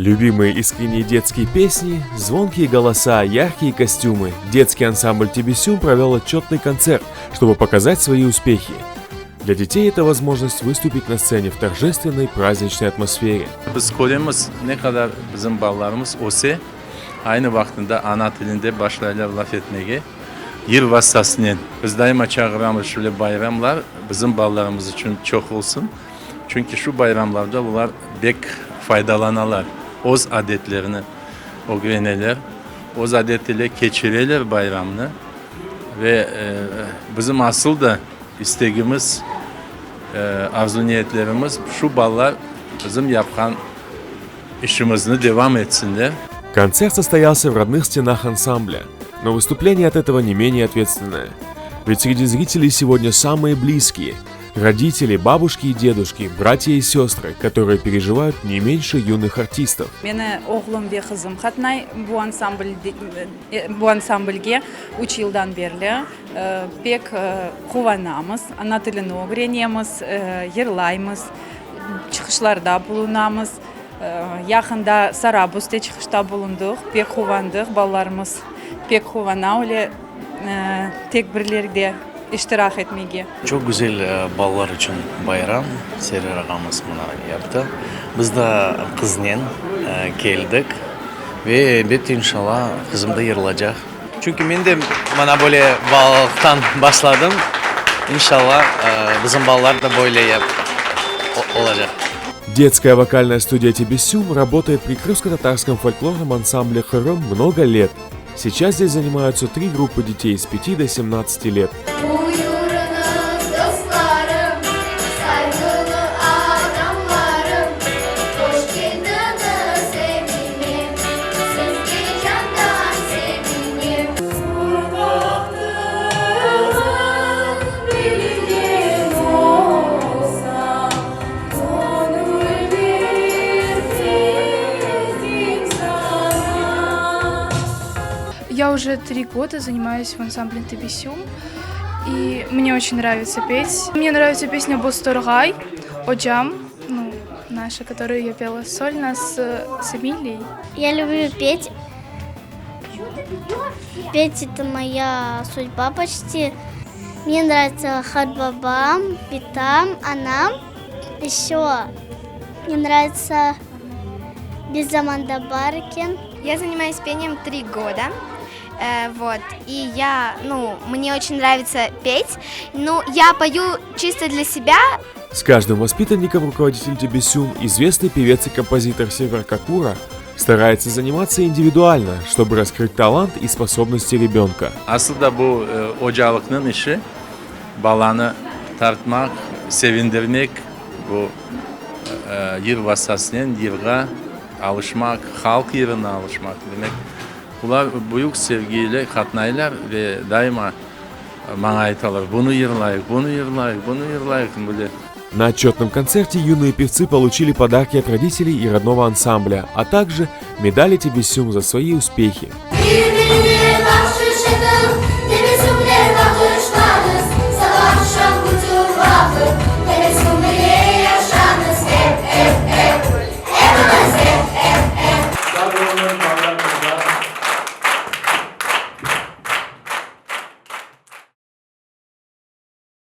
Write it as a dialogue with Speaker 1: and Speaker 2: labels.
Speaker 1: Любимые искренние детские песни, звонкие голоса, яркие костюмы. Детский ансамбль Тебесюм провел отчетный концерт, чтобы показать свои успехи. Для детей это возможность выступить на сцене в торжественной праздничной атмосфере.
Speaker 2: Biz köremiz, ne qadar bizim balalarımız öse, aynı vaqtında ana tilinde başlaylar laf etmege, yır vastasınen. Biz daima çağıramız, şöyle bayramlar bizim balalarımız içün çoq olsun, çünki şu bayramlarda olar bek faydalanalar, öz adetlerini ögreneler, öz adet ile keçireler bayramnı ve bizim asıl da İstegimiz, arzu-niyetlerimiz, şu balalar bizim yapqan işimizni devam etsinler.
Speaker 1: Концерт состоялся в родных стенах ансамбля, но выступление от этого не менее ответственное. Ведь среди зрителей сегодня самые близкие – родители, бабушки и дедушки, братья и сестры, которые переживают не меньше юных артистов.
Speaker 3: Meni oğlum ve qızım qatnay bu ansambl bu ansamblge üç yıldan berli. Pek quvanamız, ana tilini ögrenemiz, yırlaymız, çıqışlarda bulunamız. Yaqında Sarabuzde çıqışta bulundıq, pek quvandıq, balalarımız pek quvana öyle tedbirlerde iştirak etmege.
Speaker 4: Çoq güzel balalar içün bayram, Server ağamız mına yaptı. Biz de qıznen keldik ve elbette, inşallah, qızım da yırlacaq. Çünki men de mana böyle balalıqtan başladım, inşallah, bizim balalar da böyle olacaq.
Speaker 1: Детская вокальная студия Тебесюм работает при крымско-татарском фольклорном ансамбле Qırım много лет. Сейчас здесь занимаются три группы детей с 5 до 17 лет.
Speaker 5: Buyurıñız, dostlarım, sayğılı adamlarım, Hoş keldiñiz evime, sizge candan sevinem. Bahtımnı bilgen olsam, Göñül bermezdim saña.
Speaker 6: Я уже три года занимаюсь в ансамбле Тебесюм, и мне очень нравится петь. Мне нравится песня Бозторğay, Ocam, ну, наша, которую я пела сольно с, с Эмилией.
Speaker 7: Я люблю петь. Петь это моя судьба почти. Мне нравится Qartbabam, bitam, anam. Еще мне нравится Bir zamanda bar eken.
Speaker 8: Я занимаюсь пением три года. Э, вот. И я, ну, мне очень нравится петь. Ну, я пою чисто для себя.
Speaker 1: С каждым воспитанником руководитель Тебесюм, известный певец и композитор Север Какура, старается заниматься индивидуально, чтобы раскрыть талант и способности ребенка.
Speaker 2: Asıl da bu ocalıqnıñ işi, balanı tartmaq, sevindirmek, bu yır vastasınen yırğa alışmaq, halq yırına alışmaq, demek, bular büyük sevgi ile qatnaylar ve daima maña aytalar, bunı yırlayıq, bunı yırlayıq, bunı yırlayıq, böyle.
Speaker 1: На отчетном концерте юные певцы получили подарки от родителей и родного ансамбля, а также медали Тебесюм за свои успехи.